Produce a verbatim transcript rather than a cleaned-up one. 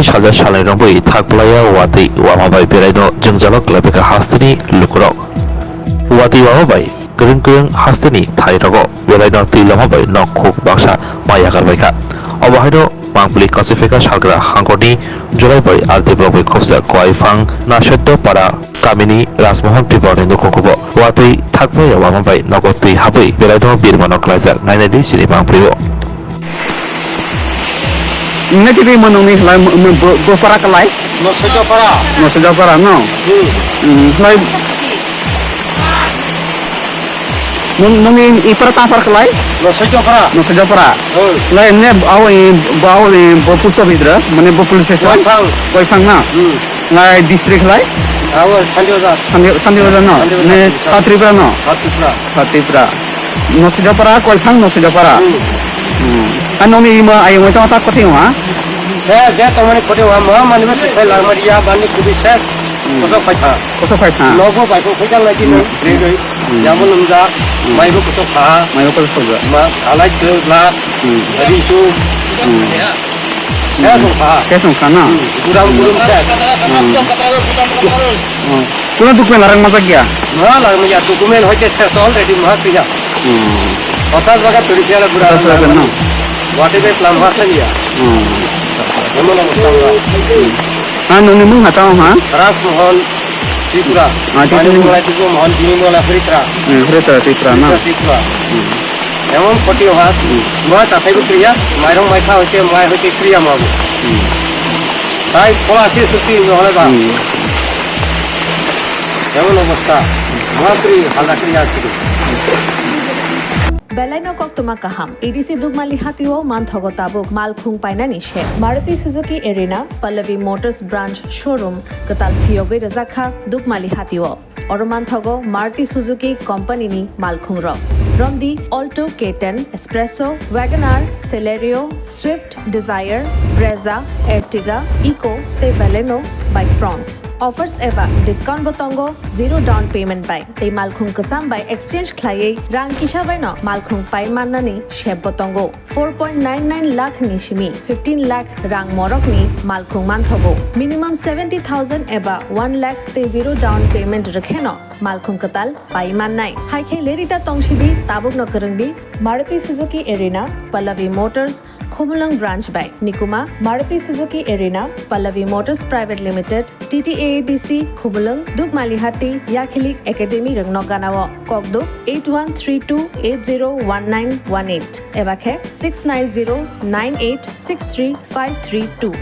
Salsa salai rwngwi thak blaiya watwi wama bai belaino jwngjalo kwlaiphaikha hasteni lukurok. Watwi wama bai kwrwng kwrwng hasteni thai rogo belaino twi lama bai nok khuk baksa ma yakarbaikha. Obo haino mangpili kachipheka salgra hangkorni Jolai bai R D block bai khopsa Koiphang Naseddo para kamini Rajmohan Tripurani nukhung kubo watwi thakbai ya wama bai nogo twi habwi belaino birmano klaijak nainai di chini mangpili o. Nini tini manung ni khlai mo-, mo-, bo-, bo para kalai? No sejapara. No sejapara, no? Hmm. Hmm, khlai. Nung, nung i, i para ta para kalai? No sejapara. No sejapara. Hmm. Khlai ne awo i, bo awo i, bo post office ra, mane bo police station? Koiphang. Koiphang na? Hmm. Ngai district lai? Abo Santi Bazar. Santi, Santi Bazar no? Santi Bazar. Ne South Tripura no? South Tripura. South Tripura. Nosojapara, Koiphang Nosojapara. Hmm. Hmm. Ano ni ima ayung ito ta koti ha? Sir, je to mani koti ha, ma mani ma kitai lang mari ya, bani kubi sir. Hmm. Koso pai tha. Koso pai tha. Nogo pai ko kujang lagi no, hmm, re re. Hmm. Yamo lumja, hmm, mai bo koso kha. Mai bo koso kha. Ma, alai ke la. Hmm. Hari su. Hmm. Ses wngkha. Ses wngkha na? Hmm. Guram gurum ses. Hmm. Hmm. Kuno document narang majak ya? Ma lang ya document hoite ses already ma kriya. Hmm. Hotas baga turi kiyala guram. Hotas baga na? Wate be plan ma kriya. Hmm. Emon obostha wngkha. Ha, nungni mung ha tamo ha? Raj Mohan Tripura. Ah, Tripura. Mani mung lai Tripura Mohan, bini mung lai Haritra. Hmm, Haritra Tripura na? Haritra Tripura. Hmm. Emon koti ha, hmm, ma chathai bo kriya, mairong mai kha hoite, mai hoite kriya ma bo. Hmm. Tai phola si sukti no hole ba. Hmm. Emon obostha, ma pri hala kriya sidi. Belai no koktwma kaham, A D C Dukmali hatio manthogo tabuk malkhung painani se. Maruti Suzuki Arena, Pallavi Motors Branch Showroom, kwtal phiyogwi rwjakha Dukmali hatio. Oro manthogo Maruti Suzuki Company ni malkhung rok. Romdi Alto K ten, Espresso, WagonR, Celerio, Swift Desire, Brezza, Ertiga, Eeco tei Baleno by Fronx. Offers eba discount bo tongo, zero down payment bai tei malkhung kwcham bai exchange khlaiwi rang kisa baino malkhung pai mannani sep bo tongo. Four point nine nine lakh ni simi fifteen lakh rang morokni malkhung manthogo. Minimum seventy thousand eba one lakh tei zero down payment rwkheno malkhung kwtal pai mannai. Hai khe lerita tongsidi, tabukno kwrwngdi Maruti Suzuki Arena, Pallavi Motors, Khumulwng Branch bai. Nikuma, Maruti Suzuki Arena, Pallavi Motors Private Limited, T T A A D C, Khumulwng, Dukmalihati, Yakhilik Academy rwngno ganao. Kokduk eight one three two eight zero one nine one eight eba khe six nine zero nine eight six three five three two.